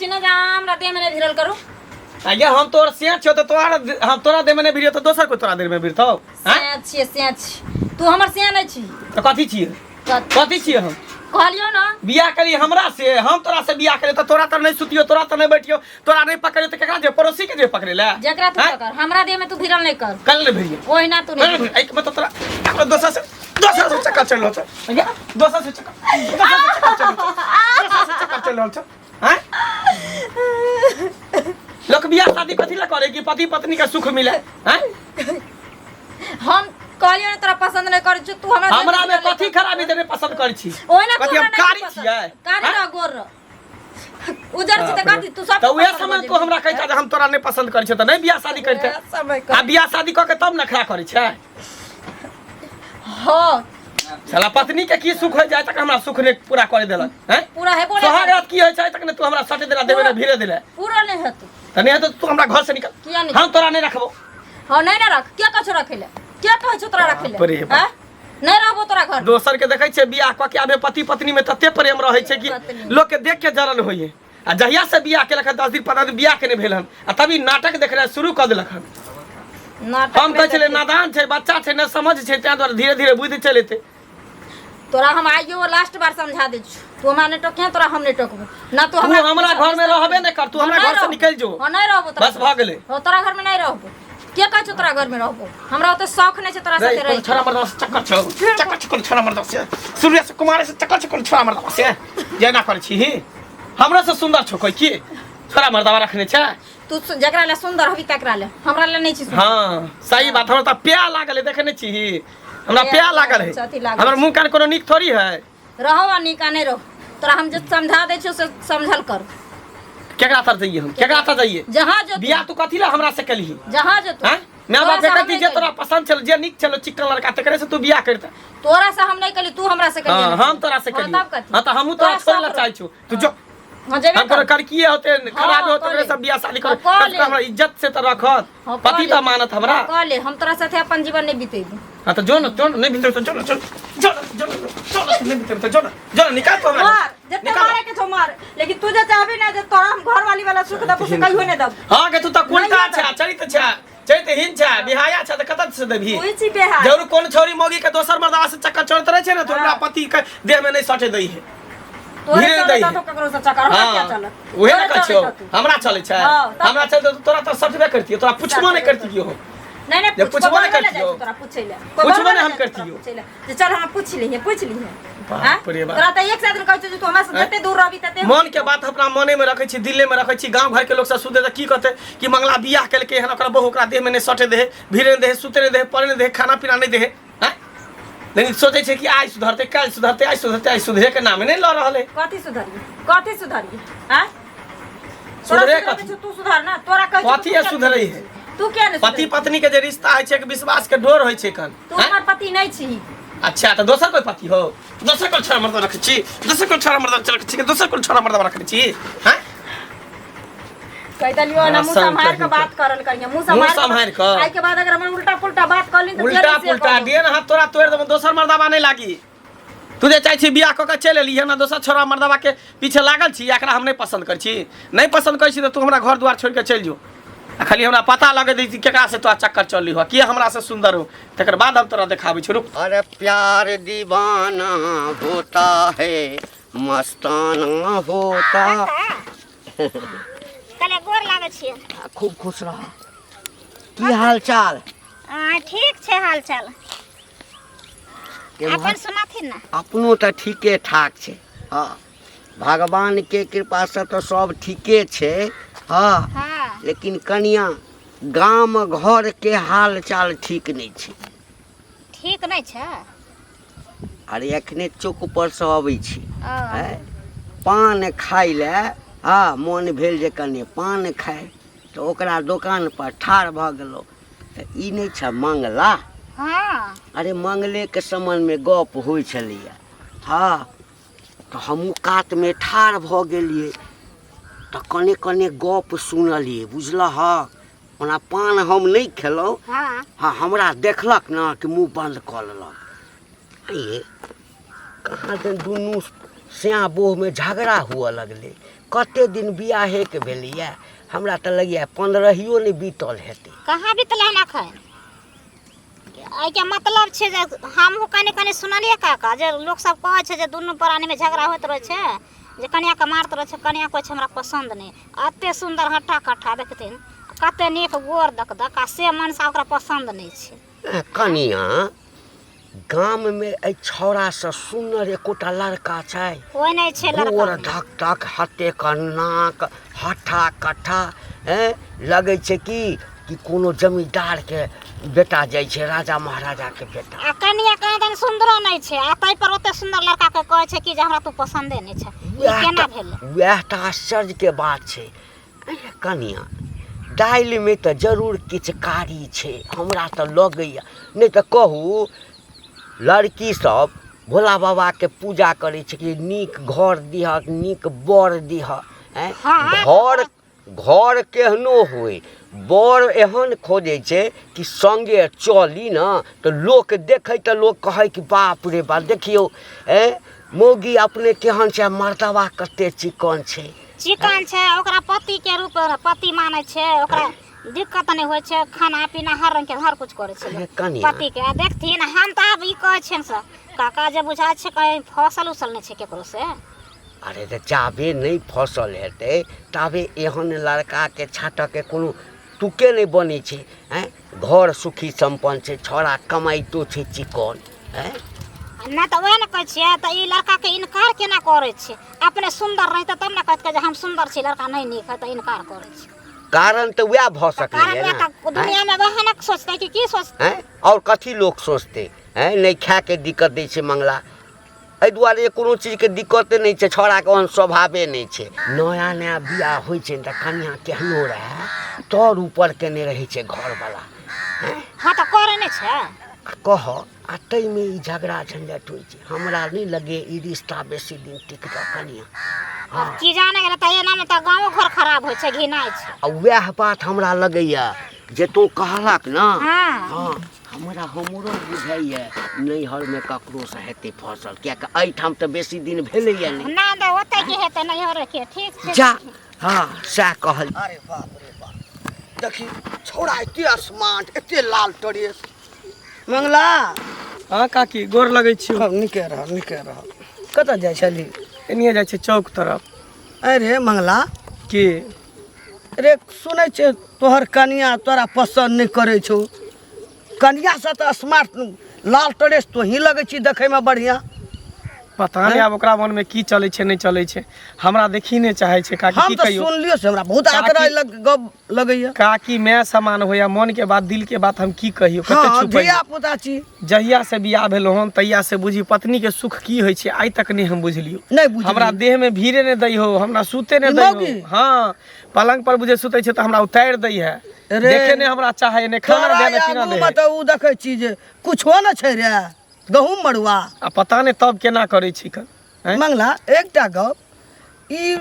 छी ने जे अहाँ हमरा देह में नहीं भिड़ल करू। आगे हम तोर सिया छियो तऽ तोरा हम तोरा देह में नहीं भिड़ियो तऽ दोसर कोई तोरा देह में भिड़तौ आँय? सिया छियै, सिया छी। तू हमर सिया नहीं छी। तऽ कथी छियै? कथी छियै हम? कहलियौ ना। बियाह करी हमरा से, हम तोरा से बियाह करी तऽ तोरा तर नहीं सुतियो, तोरा तर नहीं बैठियो, तोरा नहीं पकड़ियो तऽ केकरा जे पड़ोसी के जे पकड़े ले? जकरा तू आँय? पकड़, हमरा देह में तू भिड़ल नहीं कर। कल नहीं भिड़ियो। ओहिना तू कल नहीं नहीं भिड़ियो। एक मतलब तोरा तोरा दोसर से, दोसर से चक्कर चल रहल छौ। दोसर से चक्कर, दोसर से चक्कर चल रहल छौ। दोसर से चक्कर चल रहल छौ। आँय? लोक बियाह शादी कथी ला करे कि पति पत्नी के सुख मिले? आँय? हम कहलियो ने तोरा पसंद नहीं करै छी, तू हमरा हमरा में कथी खराबी देने पसंद करै छी? ओहिना तू कथी हम हमरा नहीं कारी पसंद। छियै? कारी आँय? रह, गोर रह, उजर छी तऽ कथी तू सब तऽ उएह समय तू हमरा कहै जे हम तोरा नहि पसंद करै छियै तऽ नहि बियाह शादी करिते। समय आ बियाह शादी कऽ के तब नखरा करै छै। हाँ। साला पत्नी के की सुख हो जाए तक हमरा सुख नहीं पूरा करे देलक हैं? पूरा हेबो नहीं। सोहाग रात की होइ छै तक ने तू हमरा सटे देला, देबे ने भिड़े देला। पूरा नहीं हेतौ। तऽ नहीं हेतौ तू हमरा घर से निकल। किया नहीं? हम तोरा नहीं रखबो। हाँ, नहीं ना रख। क्या कहै छौ रखै ले? क्या कहै छौ तोरा रखै ले? बाप रे बाप। हैं? नहीं रहबो तोरा घर। दोसर के देखै छियै बियाह कऽ के आबे पति पत्नी में तते प्रेम रहै छै कि पत्नी। लोग के देख के जलन होइए। आ जहिया से बियाह केलक हन, 10 दिन 15 दिन बियाह के नहि भेल हन आ तभी नाटक देखनाइ शुरू कऽ देलक हन। नाटक हम कहै छलियै नहि। नादान छै, बच्चा छै, नहि समझ छै, ताहि दुआरे धीरे धीरे बुद्धि चलि एतै। तोरा हम आइयो लास्ट बार समझा दै छियौ, तू हमरा नहि टोकिहे, तोरा हम नहि टोकबो ना। तू तू हमरा घर में रहबे नहि कर, तू हमरा नहि घर से रहबो। निकलि जो। हाँ, नहि रहबो तोरा बस भऽ गेलै। हाँ, तोरा घर में नहि रहबो। के कहै छौ तोरा घर में रहबो? हमरा ओते शौक नहि छै तोरा रे, साथे कोनो रहै। छोड़ा मर्दवा से चक्कर छौ, चक्कर छौ कोनो छोड़ा मर्दवा से, सूर्य से कुमारे से चक्कर छौ कोनो छोड़ा मर्दवा से? जेना करै छी ही हमरा से सुंदर छौ कोई की छोड़ा मर्दवा रखने छै? तू जकरा ले सुंदर हबी तकरा ले, हमरा ले नहि छी सुंदर। हाँ सही बात। हमरा तऽ प्या लागल है, देखे नहि छी हमरा प्या प्या लागल है। छथि लागल। हमर मुँह कान कोनो नीक थोड़ी है। रहो आ नीक आ नहि रहो, तोरा हम जे समझा दै छियौ से समझल कर। केकरा तर जइए हम? केकरा तर जइए? जहाँ जो। बियाह तू कथी ला हमरा से केलही? जहाँ जो तू। हैं? माय तोरा बाप से हम के नहि जे तोरा केलियै। पसंद छल, जे नीक छल चिकन लड़का, तकरे से तू बियाह करते। तोरा से हम नहीं केली, तू हमरा से केली। हाँ, हम तोरा से हाँ, केलियै। तब कथी? हाँ, तऽ हमहूँ तोरा तोरा छोड़े ला शौक चाहै छियौ, तू जो। हाँ, जेबे हम कोनो कर। करकिए होते, खराब हाँ, होते, कऽ ले। सब बियाह शादी कर। हाँ, कऽ ले। हमरा इज्जत से तऽ रखत। हाँ, कऽ पति ले। तऽ मानत हमरा। हाँ, कऽ ले, हम तोरा साथे अपन जीवन नहीं बितेबो। हाँ तऽ जो न, जो न, नहीं बितेबो तऽ जो न, जो न, जो न, जो न, जो न, नहीं बितेबो तऽ जो न, जो न, निकाल तू हमरा। मार जते निकाल। मारे के छौ मार, लेकिन तू जे चाहबी ना जे तोरा हम घर वाली वाला सुख देबो से कहियो नहीं देबो। हाँ के तू तऽ कुलटा नहीं। छै, चरित्र छै, चरित्रहीन छै, बिहाया छै, तऽ कतऽ से देबही? तू ही छी बेहाय। जरूर कोन छौरी मौगी के दोसर मर्दवा से चक्कर चढ़ैत रहै छै ने, तऽ ओकरा पति के देह में नहीं सटे दै है। तोरे धीरे चले दै तो ककरो से चक्कर हमरा हाँ क्या चलत? उहे ने तोरे कहै छियौ। चले तो तू। हमरा चलै छै। हाँ, तब हमरा चलतै तऽ तोरा तऽ सटबे करतियौ, तोरा पुछबो नहि करतियौ हम। नहीं नहीं, जे पुछबो पुछबो नहीं नहि करतियौ। करतियौ तोरा पूछै ले। पुछबो नहि हम करतियौ। पूछै ले जे चल हमरा पूछ लिहे, पूछ लिहे। बाप हाँ? रे बाप। तोरा तऽ एक साथ कहै छौ जे तू हमरा से जते दूर रहबी तते। मन के बात अपना मने में रखै छी, दिले में रखै छी। गांव घर के लोग सब सुनते तऽ की कहते कि मंगला बियाह केलकै हन, ओकरा बहू ओकरा देह में नहि सटे दे, भीड़े नहि दे, सुते नहि दे, पढ़े नहि दे, खाना पीना नहि दे हैं? लेकिन सोचै छै कि आइ सुधरतै, काल्हि सुधरतै, आइ सुधरतै, आइ सुधरे के नामे नहि लऽ रहल है। कथी सुधरिए? कथी सुधरिए? आँय? तोरा सुधरे सुधरबै कथी? छौ, तू सुधर ना। तोरा कहै छौ, कथी तू है किया सुधरै है? तू किया नहि पति सुधरै? पत्नी के जे रिश्ता होइ छै, एक विश्वास के डोर होइ छै कन। तू हमर पति नहि छी। अच्छा तऽ दोसर कोई पति हो? दोसर कोई छोरा मर्द रखै छी? दोसर कोई छोरा मर्द रखै छी? दोसर कोई छोरा मर्द रखै छी? हैं? कहि देलियो ना, मुंह हाँ, सम्हार के कही बात करल करिए, मुंह सम्हार सम्हारि कऽ। आइ के बाद अगर हमर उल्टा पुल्टा बात करली तऽ उल्टा जेल से पुल्टा करबो। दिए ना हाथ तोरा तोड़ि देबो, दोसर मर्दाबा नहीं लागी। तू जे चाहै छी बियाह कऽ के चलि एली ना, दोसर छोरा मर्दाबा के पीछे लागल छी, एकरा हम नहीं पसंद करै छी। नहीं पसंद करै छी तऽ तू हमरा घर दुआर छोड़ि के चलि जो। आ खाली हमरा पता लगे दै छी केकरा से तोरा चक्कर चलली हो, के हमरा से सुंदर हो, तकर बाद हम तोरा देखाबै छी। रुक। अरे प्यार दीवाना होता है, मस्ताना होता। कले गोर लागै छियै। खूब खुश रह। की हाल चाल? ठीक छै हाल चाल। केम्हर? अपन सुनाथिन ने। अपनो तऽ ठीके ठाक छै। हँ, भगवानके कृपासँ तऽ सब ठीके छै। हँ। हँ। लेकिन कनिया, गाम घरके हाल चाल ठीक नहि छै। ठीक नहि छै? अरे एखने चौक पर से अबै छी। ओ। आँय, पान खाइ लए। हँ, मोन भेल जे कने पान खाइ, तऽ ओकरा दोकान पर ठाढ़ भऽ गेलहुँ तऽ ई नहि छै मंगला? हँ। अरे मंगलेके सम्बन्धमे गप होइ छलैए। हँ, तऽ हमहूँ कातमे ठाढ़ भऽ गेलियै तऽ कने कने गप सुनलियै, बुझलहक? ओना पान हम नहि खेलहुँ। हँ। हँ, हमरा देखलक ने कि मुँह बन्द कऽ लेलक। ये कहाँ दन दुनू स्याह बोहमे झगड़ा हुअ लगलै। कते दिन बियाहेके भेलैए हमरा तऽ लगैए पन्द्रहियो नहि बीतल हेतै कहाँ बीतलै हन एखन एहिके मतलब छै जे हमहूँ कनि कनि सुनलियै काका जे लोकसभ कहै छै जे दुनू प्राणीमे झगड़ा होइत रहै छै जे कनिआँके मारैत रहै छै कनिआँ कहै छै हमरा पसन्द नहि एतेक सुन्दर हट्ठा कट्ठा देखथिन कतेक नीक गोर दक दक आ से मनसा ओकरा पसन्द नहि छै कनिआँ गाममे एहि छौड़ासँ सुन्नर एकोटा लड़का छै कोइ नहि छै लड़का गोर धक धक हते के नाक हट्ठा कट्ठा हैं लगै छै कि कि कोनो जमींदारके बेटा जाइ छै राजा महाराजाके बेटा आ कनिया कहाँ दन सुन्दरो नहि छै आ ताहि पर ओते सुन्दर लड़का के कहै छै कि जे हमरा तू पसन्दे नहि छै ई वएह केना तऽ भेलै वएह तऽ आश्चर्यके बात छै अरे कनिया दालिमे तऽ जरूर किछु कारी छै हमरा तऽ लगैए नहि तऽ कहू लड़कीसभ भोला बाबाके पूजा करै छै कि नीक घर दिहक नीक बर दिहक आँय हँ, घर घर केहनो होइ बर एहन खोजै छै कि सङ्गे चली ने तऽ लोक देखै तऽ लोक कहै कि बाप रे बाप देखियौ आँय मौगी अपने केहन छै आ मर्दबा कते चिकन छै चिकन छै ओकरा पतिके रूप पति मानै छै ओकरा दिक्कत नहि होइ छै खाना पीना हर रंगके हर कुछ करै छै अरे कनिया। पतिके आ देखथिन हम तऽ आब ई कहै छियनि से काका जे बुझाइ छै कहीं फसल उसल नहि छै केकरो से अरे तऽ जाबे नहि फसल हेतै ताबे एहन लड़काके छाँटऽके कोनो तुके नहि बनै छै आँय घर सुखी सम्पन्न छै छौड़ा कमाइतो छै चिकन आँय नहि तऽ वएह ने कहै छियै तऽ ई लड़काके इनकार केना करै छै अपने सुन्दर रहितै तब ने कहतै जे हम सुन्दर छी लड़का नहि नीक है तऽ इनकार करै छै कारण तऽ वएह भऽ तऽ सकैए कारण ने वएह तऽ दुनियामे वएह ने सोचतै कि की सोचतै आँय आओर कथी लोक सोचतै आँय नहि खायके दिक्कत दै छै मंगला एहि दुआरे जे कोनो चीजके दिक्कते नहि छै छौड़ाके ओहन स्वभावे नहि छै नया नया बियाह होइ छै ने तऽ कनिआँ केहनो रहए तर ऊपर केने रहै छै घरवला हँ तऽ करै नहि छै आ कह आ ताहिमे ई झगड़ा झंझट होइ छै हमरा नहि लगैए ई रिश्ता बेसी दिन टिकतऽ कनिआँ आब की जाने गेलै तऽ एनामे तऽ गाँवो घर खराब होइ छै घिनाइ छै आ वएह बात हमरा लगैए जे तू कहलक ने हँ। हँ हमरा हमरो बुझाइए नैहरमे ककरोसँ हेतै फसल किएकि एहिठाम तऽ बेसी दिन भेलैए नहि नहि तऽ ओतऽ की हेतै नैहरे के ठीक छै जा हँ सएह कहल अरे बाप रे बाप देखी छौड़ा एते स्मार्ट एते लाल ड्रेस मंगला हँ काकी गोर लगै छी खूब नीके रह नीके रह कतऽ जाइ छली एनिए जाइ छै चौक तरफ अरे मंगला की रे सुनै छियै तोहर कनिया तोरा पसन्द नहि करै छौ कनियासँ तऽ स्मार्ट लाल ड्रेस तोही लगै छी देखैमे बढ़िआँ पता नहि आब ओकरा मनमे की चलै छै नहि चलै छै हमरा देखी नहि चाहै छै काकी हम की तऽ कहियौ सुनलियो से हमरा बहुत काकी- आकरा लग गप लगैया काकी माय समान होइया मन के बात दिल के बात हम की कहियौ कते हँ छुपैयौ धिया पुता छी जहिया से बियाह भेलो हन तहिया से बुझी पत्नी के सुख की होइ छै आइ तक नहि हम बुझलियौ नहि बुझलियै। हमरा देह में भीड़े नहि दै हो हमरा सुते नहि ई दै हो मौगी? हाँ पलंग पर बुझे सुते छै तऽ हमरा उतारि दै है रे। देखे नहि हमरा चाहे नहि खाना तोरा दे नहि पीना आगूमे दे है। तऽ उ देखै छी जे कुछो ने छै रे गहूम मड़ुआ आ पता नहि तब केना करै छी कन आँय? मंगला एकटा गप ई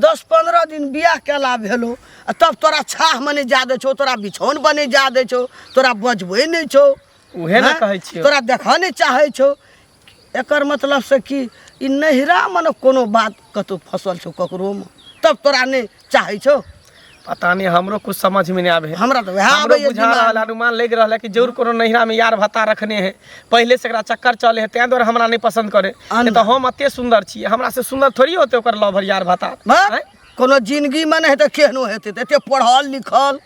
10-15 दिन बियाह केला भेलो आ तब तोरा छाहमे नहि जा दै छौ तोरा बिछौन पर नहि जा दै छौ तोरा बजबै नहि छौ उहे ने हँ? कहै छियौ तोरा देखऽ नहि चाहै छौ एकर मतलब से कि ई नैहरामे ने कोनो बात कतहु फसल छौ ककरोमे तब तोरा नहि चाहै छौ पता नहीं हमरो कुछ समझ में नहीं आवे है हमरा तऽ वएह हमरो आबैए बुझा रहल दिमागमे। अनुमान लग रहल है कि जरूर कोनो नैहरा में यार भत्ता रखने है पहले से एकरा चक्कर चले है तें दुआरे हमरा नहीं पसंद करे नहीं तो हम एते सुंदर छी हमरा से सुंदर थोड़ी होते ओकर लवर यार भत्ता बा, आँय? कोनो जिंदगीमे नहि हेतै केहनो हेतै तऽ एते पढ़ल लिखल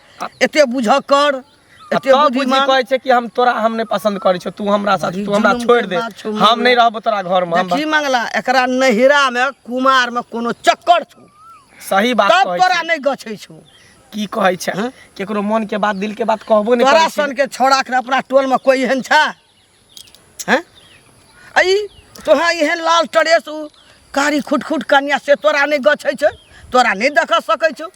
एते बुझक्कर आ एते तब बुझी बुद्धिमान कहै छै कि हम तोरा हम नहीं पसंद करै छियौ तू हमरा साथ बड़ी तू हमरा जुलुम छोड़ि के दे बात छौ हम मंगला। नहीं रहबो तोरा घर में हम देखी मंगला एकरा नैहरामे कुमारमे कोनो चक्कर छौ सही बात तब कहै तोरा छी नहि गछै छौ की कहै छै हँ? केकरो मन के बात दिल के बात कहबो नहीं तोरा करै छी सन के छौड़ा के अपना टोल में कोई एहन छै हैं आ ई तोहा एहन लाल टरेस उ कारी खुट खुट कन्या से तोरा नहि गछै छै तोरा नहि देख सकै छौ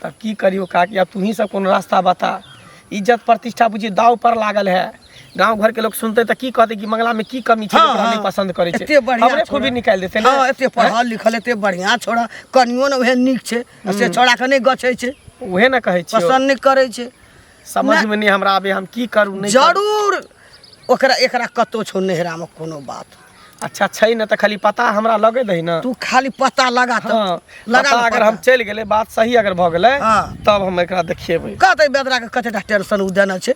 तब की करियो काकी अब तू ही सब कोनो रास्ता बता इज्जत प्रतिष्ठा बुझी दाव पर लागल है गांव घर के लोग सुनते तऽ की कहते कि मंगला में की कमी छै हाँ, ओकरा हाँ। नहीं पसंद करे छै एते बढ़िया हमरे छोड़ा। खूबी निकालि देते ने हाँ एते पढ़ल लिखल एते बढ़िया छोड़ा कनियो ने ओहन नीक छै आ से छोड़ा के नहि गछै छै उहे ने कहै छियौ पसंद नहि करै छै समझ में नहीं हमरा आबे हम की करू नहीं करू। जरूर ओकरा एकरा कतौ छौ नैहरामे कोनो बात अच्छा छै ने तऽ खाली पता हमरा लगे दही ने। तू खाली पता लगा तऽ। हाँ, लगा पता ने अगर पता। हम चलि गेलै, बात सही अगर भऽ गेलै, हाँ। तब हम एकरा देखेबै। कहतै बेदरा के कतेटा टेंशन उ देने छै।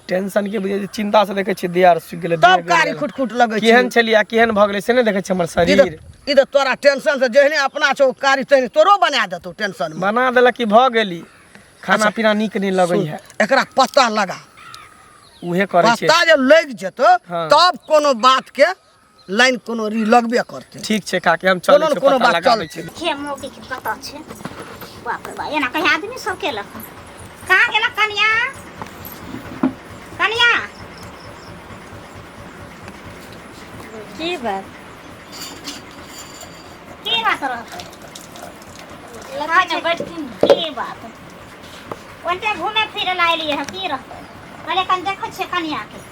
टेंशन के बुझै छै, चिंता से देखै छियै देह आर सुखि गेलै। तब देह कारी गेलै। खुट खुट लगै छै। केहन छलियै आ केहन भऽ गेलै से नहि देखै छियै हमर ई शरीर। तऽ ई तऽ तोरा टेंशन से जेहने अपना छौ कारी तेहने तोरो बना देतौ टेंशन मे। बना देलक कि भऽ गेली। खाना पीना नीक नहि लगै है। एकरा पता लगा। उहे करै छियै। पता जे लागि जेतौ हाँ। तब कोनो बात के लाइन कोनो री लगबे करतै। ठीक छै काकी, हम चलै कोनो ने छी, कोनो पता बात लगाबै चलतै। छी। के मौकी के पता छै। बाप रे बाप, एना कहीं आदमी सब केलक? कहाँ गेलक कनिया? कनिया, की बात? की बात रहतै? लड़की ने बैठथिन। की बात, ओते घूमे फिरे ला एलियै हँ। की रहतै, कहलियै कनि देखै छियै कनियाके।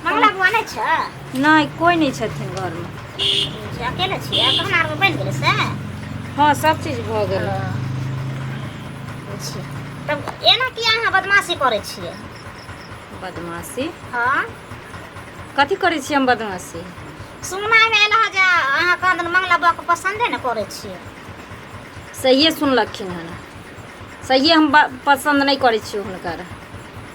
मंगला बुआ नहि छै? नहि, कोइ नहि छथिन घरमे। जे अकेले छियै? खाना आर बनि गेलै से? हँ, सब चीज भऽ गेल। बुझियौ, तब एना किया अहाँ बदमाशी करै छियै? बदमाशी? हँ। कथी करै छियै हम बदमाशी? सुननाइमे एल हँ जे अहाँ कहाँ मंगला बुआके पसन्दे ने करै छियै। सहिए सुनलखिन हन, सहिए। हम पसन्द नहि करै छियै हुनकर।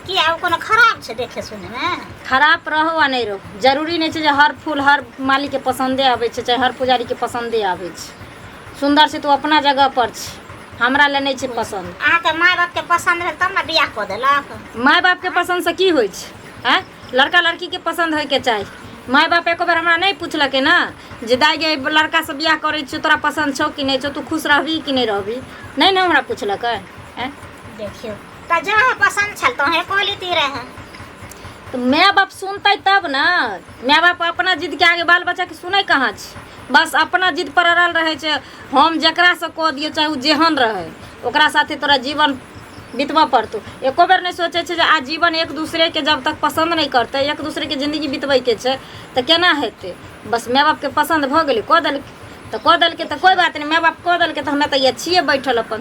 किया, ओ कोनो खराब छै देखे सुनैमे? खराब रहो आ नहि रहो, जरूरी नहि छै जे हर फूल हर मालीके पसन्दे आबै छै, चाहे हर पुजारीके पसन्दे आबै छै। सुन्दर छै तऽ ओ अपना जगह पर छै, हमरा लए नहि छै पसन्द। अहाँके माय बापके पसन्द भेल तब ने बियाह कऽ देलक। माय बापके पसन्दसँ की होइ छै? आँय, लड़का लड़कीके पसन्द होइके चाही। माय बाप एको बेर हमरा नहि पुछलकै ने जे दाइ गे, लड़कासँ बियाह करै छियौ, तोरा पसन्द छौ कि नहि छौ, तू खुश रहबही कि नहि रहबही? नहि ने हमरा पुछलकै। आँय, देखियौ तऽ, जहाँ पसन्द छल तहें कऽ लेती रहे। तऽ माय बाप सुनतै तब ने। माय बाप अपना जिदके आगे बाल बच्चाके सुनै कहाँ छै? बस अपना जिद पर अड़ल रहै छै। हम जकरासँ कऽ दियौ, चाहे ओ जेहन रहै, ओकरा साथे तोरा जीवन बितबऽ पड़तौ। एको बेर नहि सोचै छै जे आजीवन एक दूसरेके जब तक पसन्द नहि करतै, एक दूसरेके जिन्दगी बितबैके छै तऽ केना हेतै? बस माय बापके पसन्द भऽ गेलै, कऽ देलकै तऽ कऽ देलकै, तऽ कोइ बात नहि। माय बाप कऽ देलकै तऽ हमे तऽ इएह छियै बैठल अपन।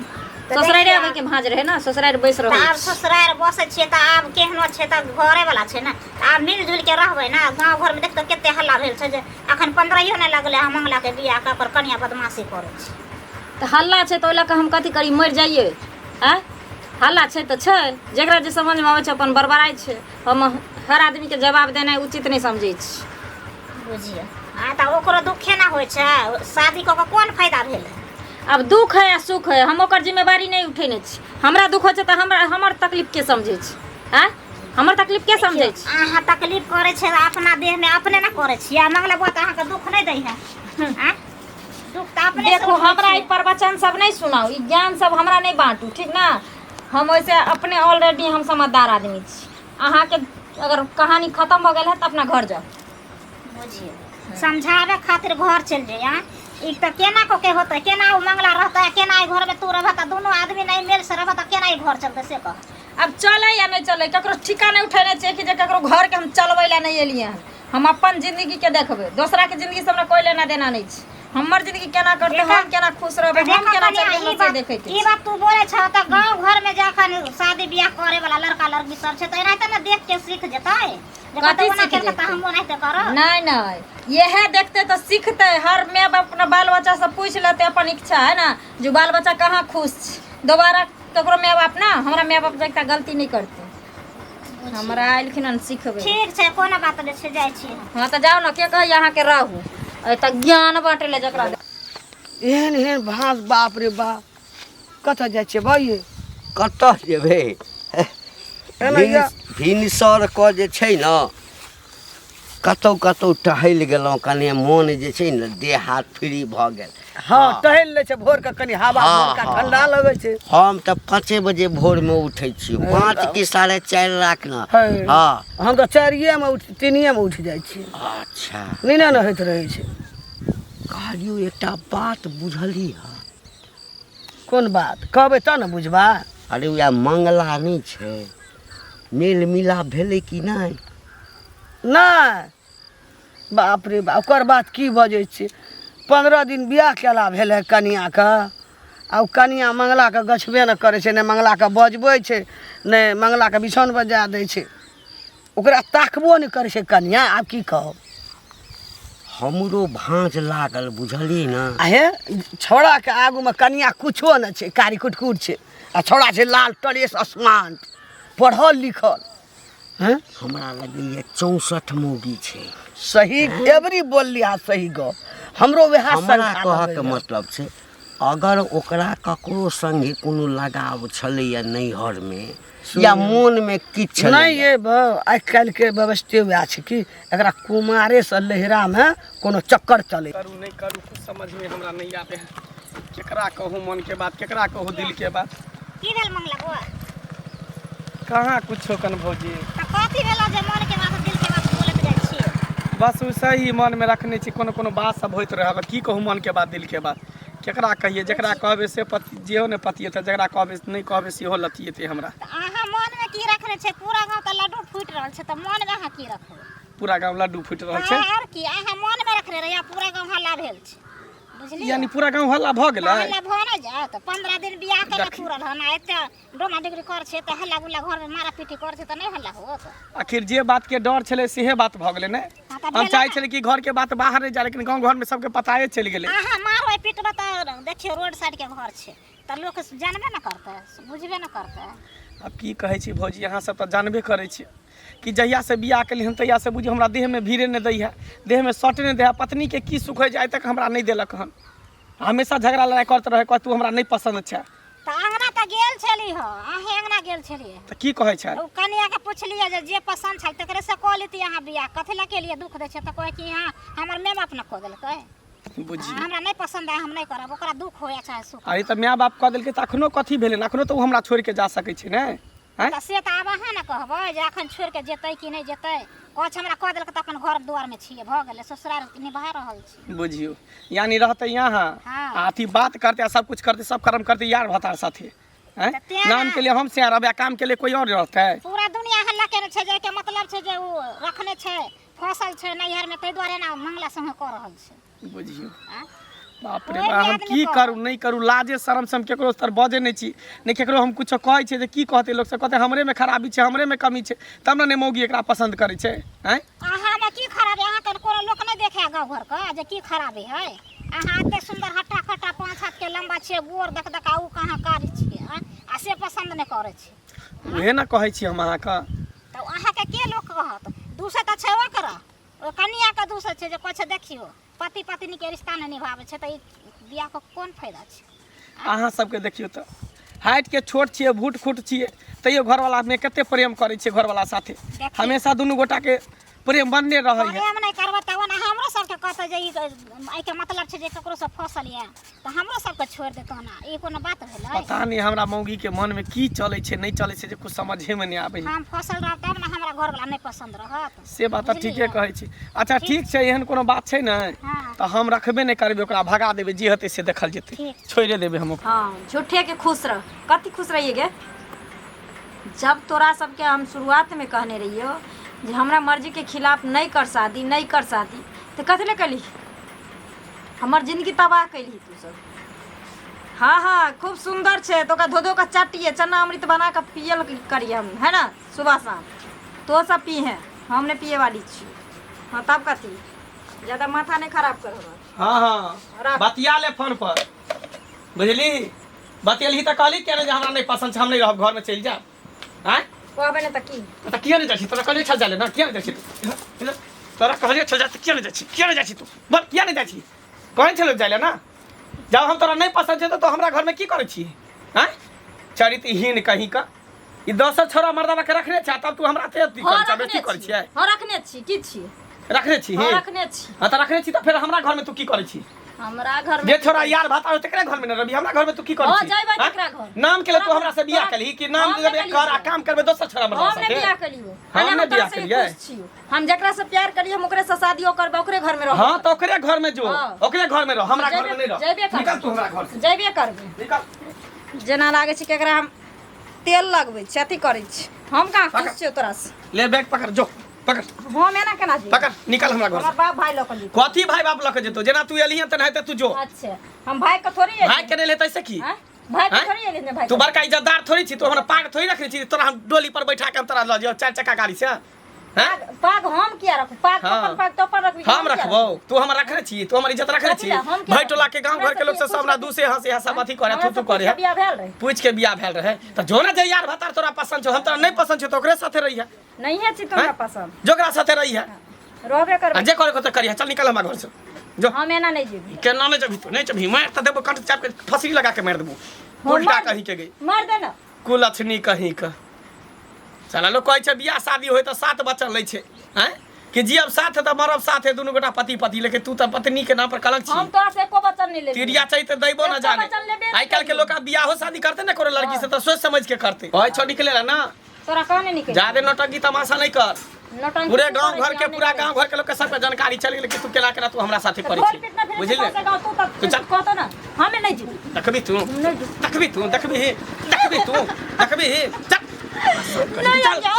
ससुरारि आबैके भाँज रहै ने, ससुरारि बैस तऽ रहल आब छी। ससुरारि बसै छियै तऽ आब केहनो छै तऽ घरे वाला छै ने, तऽ आब मिल जुलि के रहबै ने। गाँव घरमे देखतौ कते हल्ला भेल छै जे अखन 15 नहि लगलै हँ मंगलाके बियाह के, ओकर कनिया बदमाशी करै छै। तऽ हल्ला छै तऽ ओहि लऽ कऽ हम कथी करी, मरि जाइए? आँय, हल्ला छै तऽ छै, जकरा जे समझमे आबै छै अपन बड़बड़ाइ छै। हम हर आदमीके जवाब देनाइ उचित नहि समझै छी। बुझियौ आ तऽ ओकरो दुखे ने होइ छै। शादी कऽ कऽ कोन फायदा भेलै? आब दुख है आ सुख है, हम ओकर जिम्मेवारी नहि उठेने छी। हमरा दुख होइ छै तऽ हमरा हमर तकलीफ के समझै छै? आँय, हमर तकलीफ के समझै छै? अहाँ तकलीफ करै छै अपना देहमे, अपने ने करै छियै। आ मंगला बुआ तऽ अहाँके दुख नहि दै है। आँय, दुख तऽ अपने से देखू, उठबै हमरा ई छियै। प्रवचन सब नहि सुनाउ, ई ज्ञान सब हमरा नहि बाँटू, ठीक ने? हम ओहिसे अपने ऑलरेडी हम समझदार आदमी छी। अहाँके अगर कहानी खतम भऽ गेल है तऽ अपना घर जाउ। बुझियौ, समझाबै खातिर घर चलि जइया। ई तऽ केना कऽ के होतै? केना ओ मंगला रहतै आ केना एहि घरमे तू रहबह? तऽ दुनू आदमी नहि मेल से रहबह तऽ केना ई घर चलतै, से कह। आब चलै या नहि चलै, ककरो ठीका नहि उठेने छियै कि जे ककरो घरके हम चलबै लए नहि एलियै हन। हम अपन जिन्दगीके देखबै, दोसराके जिन्दगीसँ हमरा कोइ लेना देना नहि छै। हमर जिन्दगी केना करतै, हम केना खुश रहबै, हम देखो केना कनिया, चलबै, ई हमरा से बात देखैके ई छै। बात तू बोलै छह तऽ गाँव घरमे जखन शादी बियाह करे वाला लड़का लड़की सब छै तऽ एनाहिते ने देख के सीख जेतै जे कथी कतौ ओना सीख केलकै तऽ जेतै? हमहूँ एनाहिते करब। नहि नहि, इएह देखतै तऽ सीखतै। हर माय बाप अपना बाल बच्चासँ पूछि लेतै अपन इच्छा है ने जे बाल बच्चा कहाँ खुश छै। दोबारा ककरो माय बाप ना हमरा माय बाप जकाँ गलती नहि करतै। हमरा एलखिन हन सिखबै। ठीक छै, कोनो बात नहि छै, जाइ छी हम। हँ तऽ जाउ ने, के कहैया अहाँके रहू एतऽ ज्ञान बाँटै लए जकरा। एहन एहन भास, बाप रे बाप! कतऽ जाइ छियै भाइ? कतऽ जेबै? एना या- भिनसर कऽ जे छै ने कतहु कतहु टहलि गेलहुँ, कने मोन जे छै ने देह हाथ फ्री भऽ गेल। हँ, टहलि लै छै भोर के कनि हवा भोरका ठंडा लगै छै। हम तऽ 5 बजे भोरमे उठै छी, 5 कि 4:30 राख ने। है। हँ। हम तऽ 4मे उठ, 3मे उठि जाइ छियै। अच्छा। नीने ने होइत रहै छै। कहलियौ, एकटा बात बुझली हँ? कोन बात? कहबै तऽ ने बुझबै। अरे, उएह मंगला नहि छै, मेल मिलाप भेलै कि नहि? नहि, बाप रे बाप, ओकर बात की बजै छियै? 15 दिन बियाह केला भेलै कनिआँके, आ ओ कनिआँ मंगलाके गछबे नहि करै छै। नहि मंगलाके बजबै छै, नहि मंगलाके बिछौनपर जाय दै छै। ओकरा ताकबो नहि करै छै कनिया। आब की कहब, हमरो भाँज लागल बुझलियै ने। आ हे छौड़ाके आगूमे कनिया कुछो नहि छै, कारी कुटकुट छै, आ छौड़ा छै लाल टरेस आसमान, पढ़ल लिखल। हैं? हमरा लगैए 64 मौगी छै। सही एवरी बोलली अहाँ सही गप, हमरो वएह हमरा शंका कहऽके लगैए। मतलब छै अगर ओकरा ककरो संगे कोनो लगाव छलैया नैहरमे या मोनमे किछु नहि छलैया ये आइ काल्हिके व्यवस्थे वएह छै कि एकरा कुमारेसँ लहरामे कोनो चक्कर चलै। करू नहि करू कुछ समझमे हमरा नहि आबै है। केकरा कहू मनके बात, केकरा कहू दिलके बात। की भेल मंगला बौआ? कहाँ कुछो कन भौजी। तऽ कथी भेल जे मन के बात दिल के बात बोलैत जाइ छियै? बस वैसे ही मनमे रखने छी, कोनो कोनो बात सब होइत रहै। की कहू मनके बात दिलके बात, केकरा कहिए? जकरा कहबै से पति जेहो नहि पतिएतै, जकरा कहबै नहि कहबै सेहो लतिएतै हमरा। तऽ अहाँ मनमे की रखने छै? पूरा गाँव तऽ लड्डू फूटि रहल छै, तऽ मनमे अहाँ की रखबै? पूरा गाँव लड्डू फूटि रहल छै। आर की अहाँ मनमे रखने रहियै, पूरा गाँव हल्ला भेल छै, बुझलियै? यानी पूरा गाँव हल्ला भऽ गेलै। हल्ला भऽ नहि जायत? 15 दिन बियाह के देखी। पूरल हन, आ एते डोमा डिग्री कर छै तऽ हल्ला गुल्ला घरमे मारा पीटी कर छै तऽ नहि हल्ला होत? आखिर जे बातके डर छलै सेहे बात भऽ गेलै ने। हाँ, तऽ हम भेलै चाहै ने। छलै कि घरके बात बाहर नहि जाय, लेकिन गाँव घरमे सबके पताए चलि गेलै। अहाँ मारबै पीटबै तऽ देखियौ रोड साइडके घर छै तऽ लोक जानबे ने करतै, बुझबे ने करतै। आब की कहै छी भौजी, अहाँ सब तऽ जानबे करै छी कि जहियासँ बियाह केली हन तहियासँ बुझियौ हमरा देहमे भीड़े नहि दै है, देहमे सटे नहि दै है। पत्नीके की सुख होइ छै आइ तक हमरा नहि देलक हन। हमेशा झगड़ा लड़ाइ करैत रहै, कहत तू हमरा नहि पसन्द छै। तऽ अङ्गना तऽ गेल छली हो, अहीं अङ्गना गेल छलियै। तऽ की कहै छै? ओ कनियाके पुछलियै जे जे पसन्द छल तकरे से कऽ लेती अहाँ बियाह, कथी लए केलियै दुख दै छै? तऽ कहै कि हाँ हमर माय बाप ने कऽ देलकै, बुझियौ हमरा नहि पसन्द आय, हम नहि करब, ओकरा दुख होया चाहे सुख। अरे तऽ माय बाप कऽ देलकै तऽ अखनो कथी भेलै? अखनो तऽ ओ हमरा छोड़ि कऽ जा सकै छै ने? आँय? तऽ से तऽ आब अहाँ ने कहबै जे अखन छोड़ि कऽ जेतै कि नहि जेतै। कहै छै हमरा कऽ देलकै तऽ अपन घर दुआरमे छियै, भऽ गेलै, ससुराल निभा रहल छी। बुझियौ यानी रहतै यहाँ हाँ। आ अथी बात करतै आ सब कुछ करतै, सब कर्म करतै यार भतार साथे। आँय? तऽ तें नाम ने। के लिए हम से रहबै आ काम के लिए कोई और रहतै। पूरा दुनिया हल्ला केने छै, जाहिके मतलब छै जे ओ रखने छै, फसल छै नैहरमे, ताहि दुआरे ने मंगला संगे कऽ रहल छै। बुझियौ आँय? बाप रे कोइ बा, भी हम आदमी की कहत। करू नहि करू, लाजे शरम से हम केकरो तर बजै नहि छी, नहि केकरो हम कुछो कहै छियै जे की कहतै लोक सब, कहतै हमरेमे खराबी छै, हमरेमे कमी छै, तब ने नहि मौगी एकरा पसन्द करै छै। आँय? अहाँमे की खराबी? अहाँके कोनो लोक नहि देखै गाँव घरके जे की खराबी है? अहाँ एते सुन्दर हट्टा खट्टा 5 हाथके लम्बा छियै, गोर देख देख, आ ओ कहाँ कारी छियै? आँय? आ से पसन्द नहि करै छै। उहे ने कहै छी हम अहाँके। तऽ अहाँके के लोक कहत? दूसै तऽ छेबे करऽ, ओहि कनियाके दूसै छै जे कहै छै देखियौ पति पत्नीके रिश्ता नहि निभाबै छै तऽ ई बियाहके कोन फायदा छै? अहाँ सबके देखियौ तऽ हाइटके छोट छियै, भूट खूट छियै, तैयो घरवालामे कते प्रेम करै छियै घरवाला साथे। देखियौ। हमेशा दुनू गोटाके प्रेम बनने रहै है। प्रेम नहि करबै तब ने हमरो सबके कहतै जे ई एहिके मतलब छै जे ककरोसँ फसल यऽ तऽ हमरो सबके छोड़ि देतौ ने, ई कोनो बात भेलै? पता नहि हमरा मौगीके मनमे की चलै छै नहि चलै छै, जे कुछ समझेमे नहि आबै है। हम फसल रहब तब ने हमरा घरवला नहि पसन्द रहत। से बात तऽ बुझलियै? ठीके कहै छी। अच्छा ठीक छै, एहन कोनो बात छै ने हाँ। तऽ हम रखबे नहि करबै, ओकरा भगा देबै, जे हेतै से देखल जेतै, ठीक। छोड़िए देबै हम ओकरा। हाँ झूठे के खुश रह, कथी खुश रहिए गे? जब तोरा सबके हम शुरुआतमे कहने रहियो जे हमरा मर्जीके खिलाफ नहि कर शादी, नहि कर शादी, तऽ कथी लए कयली? हमर जिंदगी तबाह कयली तू सब। हाँ हाँ खूब सुन्दर छै तऽ ओकरा धो धो कऽ चटिए चना अमृत बना कऽ पियल करिए हम, है ना, सुबह शाम तो सब पी हैं, हम नहि पिए वाली छी। हाँ तब कथी ज्यादा माथा नहि खराब कर हमर। हाँ हाँ राख। बतिया ले फोन पर, बुझली? बतियलही तऽ कहली किया नहि जे हमरा नहि पसन्द छै, हम नहि रहब, घरमे चलि जायब? आँय? कहबै ने तऽ की? तऽ किया नहि जाइ छी? तोरा कहलियै छल जाय ले ने, किया नहि जाइ छी तू? इधर, इधर। तोरा कहलियै छल जा तऽ किया नहि जाइ छी? किया नहि जाइ छी तू बोल, किया नहि जाइ छी? कहै छलै जाय ले ने। जब हम तोरा नहि पसन्द छै तऽ तू हमरा घरमे की करै छी? आँय चरित्रहीन कहीं का, ई दोसर छोरा मर्दाबा के रखने छै, तब तू हमरा ते अथी हाँ करै छै, रखने बेइज्जती करै छी। छियै? हाँ रखने छी, की छी? रखने छी? हाँ रखने छी। हाँ तऽ रखने छी तऽ फेर हमरा घरमे तू की करै छी? हमरा घर में जे छोरा यार भाता हो तकरे घर में न रही, हमरा घर में तू की करै हाँ, छी? जइबै हाँ? तकरा घर। नाम के लिए तू तोरा- हमरा से बियाह तोरा- केलही कि नाम हम देबे नहि कर आ केलियै। काम करबे दोसर छोरा मर्दाबा हम नहि साथे? बियाह केलियो। हम हम नहि बियाह तोरा से केलियै। खुश छियो। हम जकरा से प्यार करियो हम ओकरे से शादियो करबै, ओकरे घर में रहबै। हाँ तऽ ओकरे घर में जो, हाँ। ओकरे घर में रह, हमरा घर में नहीं रह। जइबे करबै। निकल तू हमरा घर से, जइबे करबै। निकल। जेना लागै छै कि एकरा हम तेल लगबै छी, अथी करै छी। हम कहाँ खुश छियो तोरा से? ले बैग पकड़ जो, पकड़। हम एना केना जेबै? पकड़, निकल हमरा घर हमर से। बाप भाई लऽ कऽ जेतै। कथी भाई बाप लऽ के जेतौ? जेना तू एलही हन तेनाहिते तू जो। अच्छा हम भाई के थोड़ी एलियै। भाई के नहि लेतै से की? आँय? भाई के आँय? थोड़ी एलियै ने भाई तू के। बड़का इज्जतदार थोड़ी छी, तू हमरा पाग थोड़ी रखने छी, तोरा हम डोली पर बैठा के हम तोरा लऽ जेबौ 4 चक्का गाड़ी से। हैं? पाग हम किया रखू पाग हाँ। अपन पाग तो अपन रखबी हम रखबो तू हम रखने छी तू हमर इज्जत रखने कथी छी ला, हम किया भाई टोला के गांव हमरा घर के लोग से सब हमरा दूसे हंसे हंसा अथी करे थू थू करे बियाह भेल रहे पूछ के बियाह भेल रहे त जो ना जे यार भतार तोरा पसंद छौ हम तोरा नहीं पसंद छौ तो ओकरे साथे रही है नहीं है छी तोरा पसंद जोकरा साथे रही है रहबे आ करबे जे करे को तो करिहे चल निकल हमरा घर से जो हम एना नहीं जेबी केना नहीं जबी तू नहीं जबी मार त देबो कंठ चाप के फसरी लगा के मार देबो उल्टा कहीं के गई मार दे ना कुलक्षणी कहीं के चला लोग कहै छै बियाह शादी होय तऽ सात बचन लै छै आँय कि जियब साथ तऽ मरब साथ दुनू गोटा पति पति लेकिन तू तऽ पत्नी के नाम पर कलंक हम छी तोरा से एको वचन नहीं लेबी तिरिया चाहिए तऽ दैबो ना एको जाने वचन लेबे नहि आइ काल्हि के लोग आब बियाहो शादी करते ने कोनो लड़की से तऽ सोच समझ के करते कहै छौ निकले ला ना तोरा कहने निकल जादे नौटंकी तमाशा नहीं कर नौटंकी पूरे तू गांव करै घर छी, के हम पूरा नहि करै गांव घर के लोग के सबके जानकारी चल गेलै कि तू केना केना तू हमरा साथे छी। करै ढोल छी पीटना फिर बुझलियै सौंसे गाँव तू तू तऽ चल। कहतो ना हमे नहीं जेबी देखबी तू नहीं जेबी देखबी तू देखबी देखबी तू देखबी चल नहीं चल हम जाओ।